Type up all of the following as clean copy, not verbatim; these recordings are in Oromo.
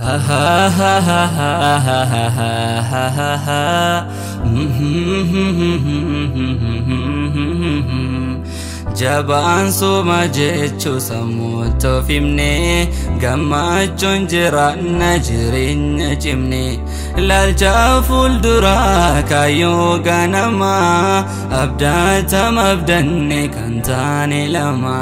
Ha ha ha ha ha ha ha ha ha. Jabaan suma jechuu sammuutti of himne, gammachuun jiraanna jireenya cimne. Ilaalcha fuulduraa kaayyoo ganamaa, abdaatama abdanne kan taane lama.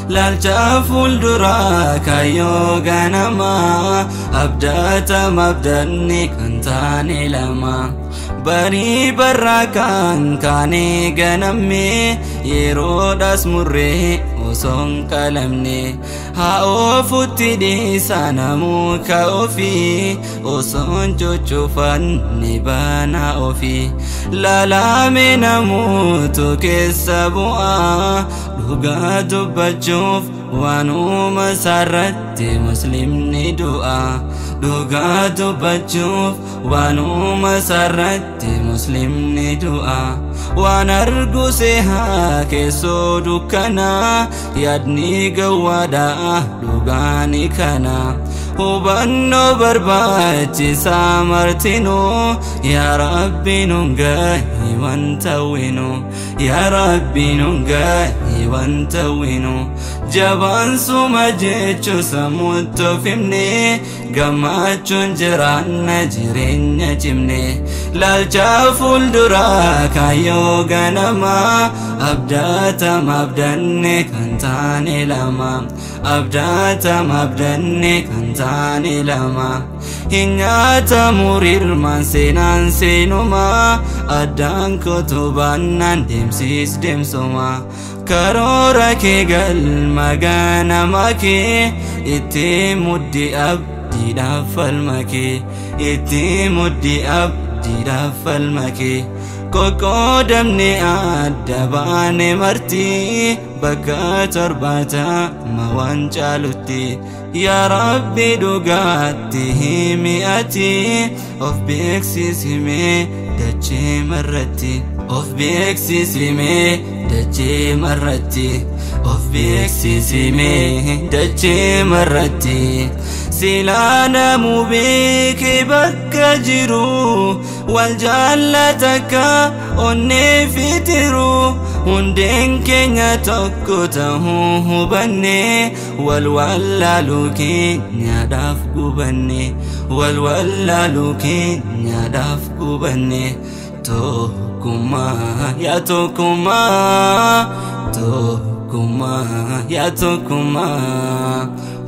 Ilaalcha fuulduraa kaayyoo ganamaa, abdaatama abdanne kan taane lama. Barii barraa kan kaane ganamne, yeroodhaas murree osoo hin qalamne. Haa oofutti dhiisaa namuuka ofii, osoo hin cuccufanne banaa ofii. Laalame namuutu keessa bu'aa, dhugaa dubbachuuf waanuma isaarratti muslimni du'a. Dhugaa dubbachuuf waanuma isaarratti muslimni du'a. Waan argu seehaa keessoo dukkanaa, yaadni gawwaadhaa dhugaani kana. Hubannoo barbaachisaa martinuu, yaa Rabbi nuun gahi wanta winu, yaa Rabbi nuun gahi wanta winu. Jabaan suma jechuu sammuutti of himne, gammachuun jiraanna jireenya cimne. Ilaalcha fuulduraa kaayyoo ganamaa, abdaatama abdanne kan taane lama. Abdaatama abdanne kan taane lama. Hin nyaatamu rirmaan seenaan seenuma, addaan kutubaannaan deemsis deemsuma. Karoora kee galma ganama kee, itti muddi abdiidhaaf falma kee, itti muddi abdiidhaaf falma kee. Qoqqoodamne adda baane marti, bakka 70 waan caalutti. Yaa Rabbi dhugaatti himi ati, of beeksisimee dachee marratti, of beeksisimee dachee marratti, of beeksisimee dachee marratti. Silaa namuu beekee bakka jiru, wal jaallata akka onnee fitiru. Hundeen keenya tokko ta'uu hubanne, wal wallaaluu keenyaadhaaf gubanne, wal wallaaluu keenyaadhaaf gubanne. Tokkummaa yaa tokkummaa, tokkummaa yaa tokkummaa,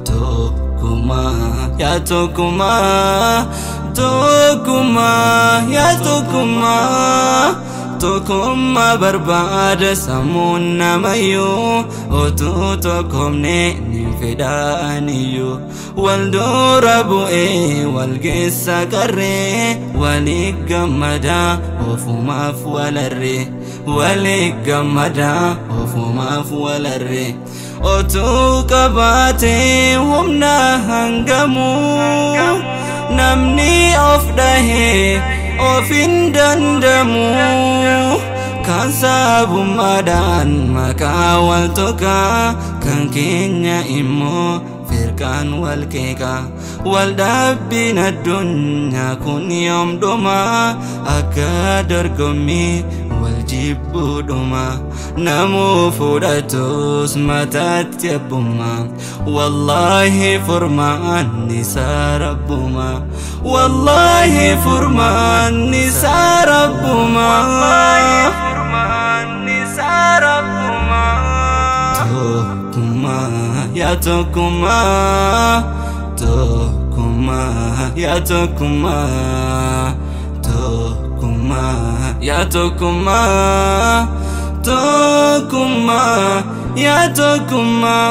tokkummaa yaa tokkummaa, tokkummaa yaa tokkummaa. Tokkummaa barbaada sammuun namayyuu, utuu tokkomne ni fedhaaniyyuu. Wal dura bu'ee wal keessa qarree, walii gammadaa ofumaaf walarree, walii gammadaa ofumaaf walarree. Otuu qabaatee humna hangamuu, namni of dhahee of hin dandamu. Kan sabummaadhaan maqaa wal tokkaa, kan keenya immoo firqaan wal qeeqaa. Wal dhaabbiin addunyaa kun yoom dhuma, akka dorgommii wal jibbuudhuma. Namuu fudhatus mataatti abbummaa, wallaahi furmaan isaa rabbuma, wallaahi furmaan isaa rabbuma. Tokkummaa yaa tokkummaa, tokkummaa yaa tokkummaa, tokkummaa yaa tokkummaa, tokkummaa yaa tokkummaa.